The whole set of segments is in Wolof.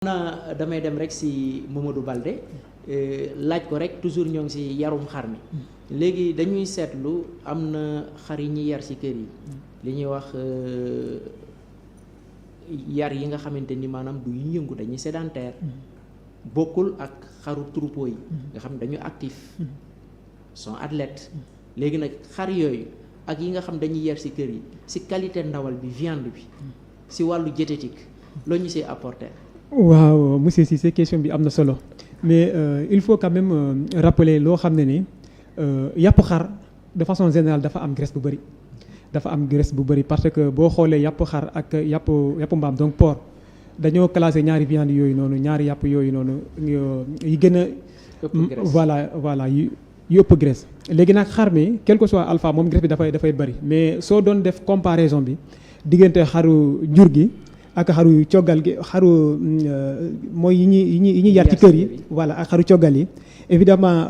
na damay dem rek si Mamadou Baldé laaj ko rek toujours ñoo ngi si yarum xar mi léegi dañuy seetlu am na xar yi ñuy yar si kër yi li ñuy wax yar yi nga xamante ni maanaam du yëngu dañuy sédentaire bokkul ak xaru troupeau yi nga xam ne dañu actif sont athlètes léegi nag xar yooyu ak yi nga xam dañuy yar si kër yi si qualité ndawal bi viande bi si wàllu diététique loo ñu see apporter. waaw monsieur Cissé question bi am na solo mais il faut quand même rappeler loo xam ne ni yàpp xar de façon générale dafa am graisse bu bëri parce que boo xoolee yàpp xar ak yàpp mbaam donc porc dañoo classé ñaari viande yooyu noonu ñaari yàpp yooyu noonu yi gën a voilà yu ëpp graisse léegi nag xar mi quel que soit alpha moom graisse bi dafay bëri mais soo doon def comparaison bi diggante xaru jur gi ak xaru coggal gi xaru mooy yi ñuy yar ci kër yi voilà ak xaru coggal yi évidemment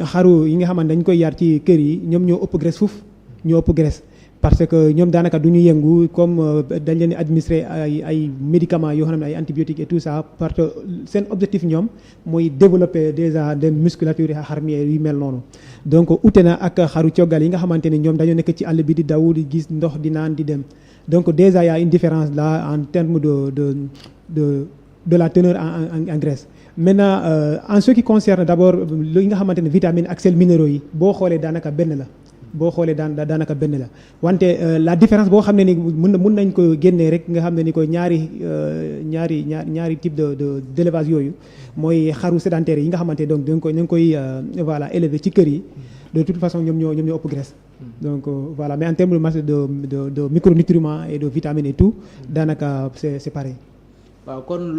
xaru yi nga xamante dañ koy yar ci kër yi ñoom ñoo ëpp graisse fuuf ñoo ëpp graisse parce que ñoom daanaka du ñu yëngu comme dañ leen di administrer ay médicaments yoo xam ne ay antibiotiques et tout ça parce que seen objectif ñoom mooy développer déjà des musculatures yi xar mi yu mel noonu donc ute na ak xaru coggal yi nga xamante ni ñoom dañoo nekk ci àll bi di daw di gis ndox di naan di dem donc déjà y a une différence là en termes de la teneur en graisse maintenant en ce qui concerne d'abord li nga xamante ne vitamines ak sels minéraux yi boo xoolee daanaka benn la daanaka benn la wante la différence boo xam ne ni mën nañ ko génnee rek nga xam ne ni ko ñaari type d'élevage yooyu mooy xaru sédentaire yi nga xamante donc ñu ngi koy voilà élever ci kër yi de toute façon ñoom ñoo ëpp graisse donc voilà mais en termes de micronutriments et de vitamines et tout daanaka c'est pareil. waaw kon loolu